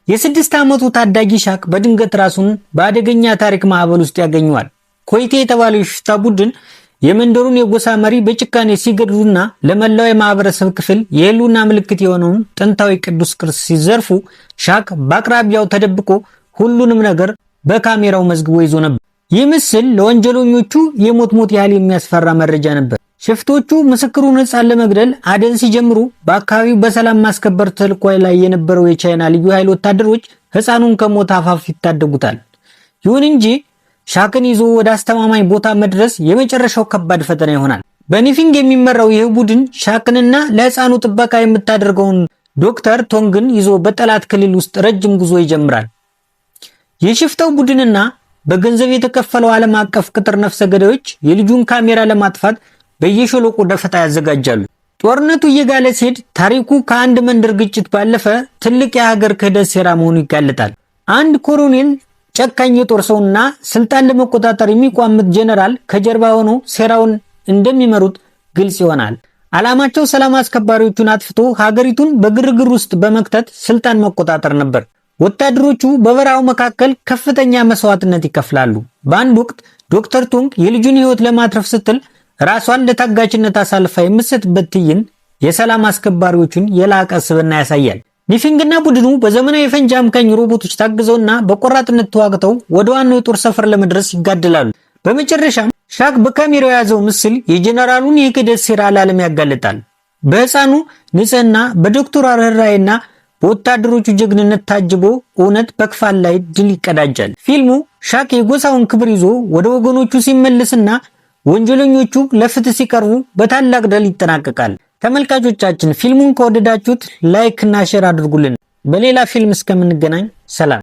የ6 ዓመቱ ታዳጊ ሻክ በድንገት ራሱን በአደገኛ ታሪክ ማዕበል ውስጥ ያገኘዋል። ኮይቴ የተባለው የሽፍታ ቡድን የመንደሩን የጎሳ መሪ በጭካኔ ሲገድሉና ለመላው የማህበረሰብ ክፍል የህልውና ምልክት የሆነውን ጥንታዊ ቅዱስ ቅርስ ሲዘርፉ ሻክ በአቅራቢያው ተደብቆ ሁሉንም ነገር በካሜራው መዝግቦ ይዞ ነበር። ይህ ምስል ለወንጀለኞቹ የሞት ሞት ያህል የሚያስፈራ መረጃ ነበር። ሽፍቶቹ ምስክሩን ሕፃን ለመግደል አደን ሲጀምሩ በአካባቢው በሰላም ማስከበር ተልዕኮ ላይ የነበረው የቻይና ልዩ ኃይል ወታደሮች ሕፃኑን ከሞት አፋፍ ይታደጉታል። ይሁን እንጂ ሻክን ይዞ ወደ አስተማማኝ ቦታ መድረስ የመጨረሻው ከባድ ፈተና ይሆናል። በኒፊንግ የሚመራው ይህ ቡድን ሻክንና ለሕፃኑ ጥበቃ የምታደርገውን ዶክተር ቶንግን ይዞ በጠላት ክልል ውስጥ ረጅም ጉዞ ይጀምራል። የሽፍታው ቡድንና በገንዘብ የተከፈለው ዓለም አቀፍ ቅጥር ነፍሰ ገዳዮች የልጁን ካሜራ ለማጥፋት በየሸለቆ ደፈጣ ያዘጋጃሉ። ጦርነቱ እየጋለ ሲሄድ ታሪኩ ከአንድ መንደር ግጭት ባለፈ ትልቅ የሀገር ክህደት ሴራ መሆኑ ይጋለጣል። አንድ ኮሎኔል፣ ጨካኝ የጦር ሰውና ስልጣን ለመቆጣጠር የሚቋምጥ ጀነራል ከጀርባ ሆነው ሴራውን እንደሚመሩት ግልጽ ይሆናል። ዓላማቸው ሰላም አስከባሪዎቹን አጥፍቶ ሀገሪቱን በግርግር ውስጥ በመክተት ስልጣን መቆጣጠር ነበር። ወታደሮቹ በበረሃው መካከል ከፍተኛ መስዋዕትነት ይከፍላሉ። በአንድ ወቅት ዶክተር ቶንግ የልጁን ሕይወት ለማትረፍ ስትል ራሷን ለታጋችነት አሳልፋ የምትሰጥበት ትዕይንት የሰላም አስከባሪዎቹን የላቀ ስብዕና ያሳያል። ኒፊንግና ቡድኑ በዘመናዊ የፈንጂ አምካኝ ሮቦቶች ታግዘውና በቆራጥነት ተዋግተው ወደ ዋናው የጦር ሰፈር ለመድረስ ይጋደላሉ። በመጨረሻም ሻክ በካሜራው የያዘው ምስል የጀነራሉን የክህደት ሴራ ለዓለም ያጋልጣል። በሕፃኑ ንጽህና፣ በዶክተሯ ርኅራኄና በወታደሮቹ ጀግንነት ታጅቦ እውነት በክፋት ላይ ድል ይቀዳጃል። ፊልሙ ሻክ የጎሳውን ክብር ይዞ ወደ ወገኖቹ ሲመለስና ወንጀለኞቹ ለፍትህ ሲቀርቡ በታላቅ ድል ይጠናቀቃል። ተመልካቾቻችን፣ ፊልሙን ከወደዳችሁት like እና share አድርጉልን። በሌላ ፊልም እስከምንገናኝ ሰላም።